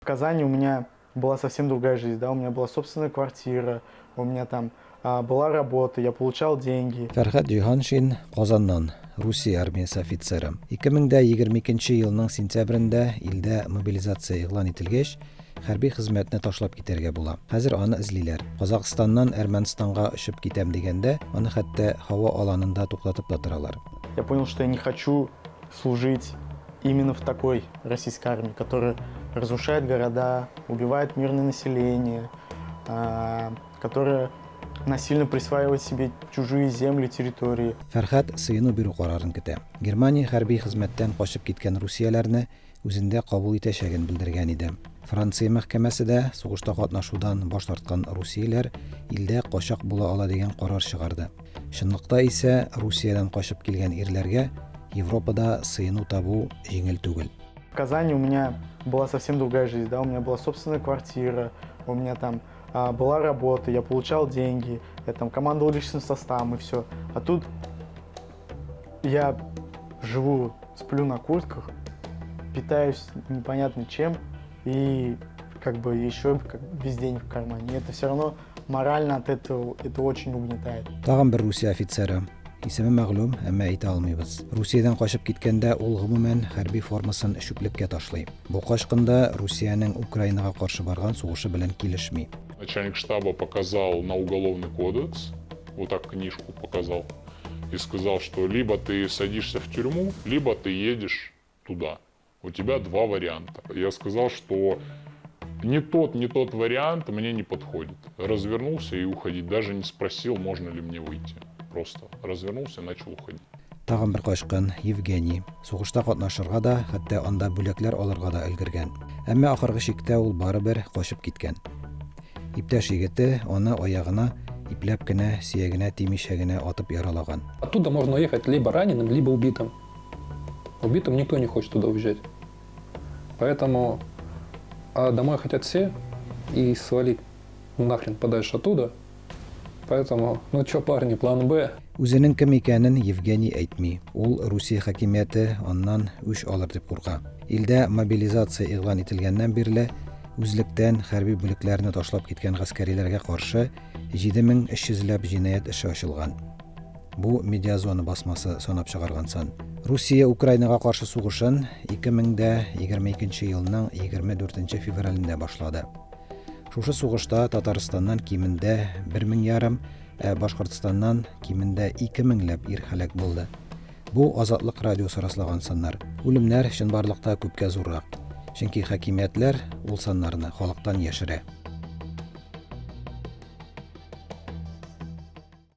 В Казани у меня была совсем другая жизнь, да, у меня была собственная квартира, у меня там была работа, я получал деньги. Фәрхәт Җиһаншин, Казаннан, Русия армиясе офицеры. 2022 елның сентябрендә илдә мобилизация игълан ителгәч, хәрби хезмәтне ташлап китәргә була. Хәзер аны эзлиләр. Казакъстаннан Әрмәнстанга очып китәм дигәндә, аны хәтта һава аланында туктатып та торалар. Я понял, что я не хочу служить именно в такой российской армии, которая разрушает города, убивает мирное население, которая насильно присваивает себе чужие земли, территории. Фәрхәт сыену бирү карарын көтә. Германия хәрби хезмәттән качып киткән русияләрне үзендә кабул итәчәген белдергән иде. Франция мәхкәмәсе дә сугышта катнашудан баш тарткан русияләр илдә качак була ала дигән карар чыгарды. Чынлыкта исә Русиядән качып килгән ирләргә Европада сыену табу җиңел түгел. В Казани у меня была совсем другая жизнь, да, у меня была собственная квартира, у меня там была работа, я получал деньги, я там командовал личным составом и все. А тут я живу, сплю на куртках, питаюсь непонятно чем и как бы еще как без денег в кармане. И это все равно морально от этого это очень угнетает. Тагын бер Русия офицеры. Исеме мәгълүм, әмма әйтә алмыйбыз. Русиядән качып киткәндә ул гомумән хәрби формасын чүплеккә ташлый. Бу качкын да Русиянең Украинага каршы барган сугышы белән килешми. Начальник штаба показал на уголовный кодекс, вот так книжку показал, и сказал, что либо ты садишься в тюрьму, либо ты едешь туда. У тебя два варианта. Я сказал, что ни тот, ни тот вариант мне не подходит. Развернулся и уходить. Даже не спросил, можно ли мне выйти. Просто развернулся и начал уходить. Тагын бер качкын, Евгений, сугышта катнашырга да, хәтта анда бүләкләр алырга да өлгергән. Әмма ахыргы чиктә ул барыбер качып киткән. Иптәш егете аны аягына ипләп кенә, сөягенә тимичә генә атып яралаган. Оттуда можно уехать либо раненым, либо убитым. Убитым никто не хочет туда уезжать. Поэтому домой хотят все и свалить нахрен подальше оттуда. Поэтому, ну чё, парни, план Б. Үзенең кем икәнен Евгений әйтми. Ул Русия хакимияте аннан үч алыр дип курка. Илдә мобилизация игълан ителгәннән бирле үзлектән хәрби бүлекләрне ташлап киткән гаскәриләргә каршы 7300 ләп җинаять эше ачылган. Бу Медиазона басмасы санап чыгарган сан. Русия Украинага каршы сугышын 2022 елның 24 февралендә башлады. Шушы сугышта Татарстаннан кимендә 1 мең ярым, ә Башкортстаннан кимендә 2 меңләп ир һәлак булды. Бу Азатлык радиосы раслаган саннар. Үлемнәр чынбарлыкта күпкә зуррак. Чөнки хакимиятләр ул саннарны халыктан яшерә.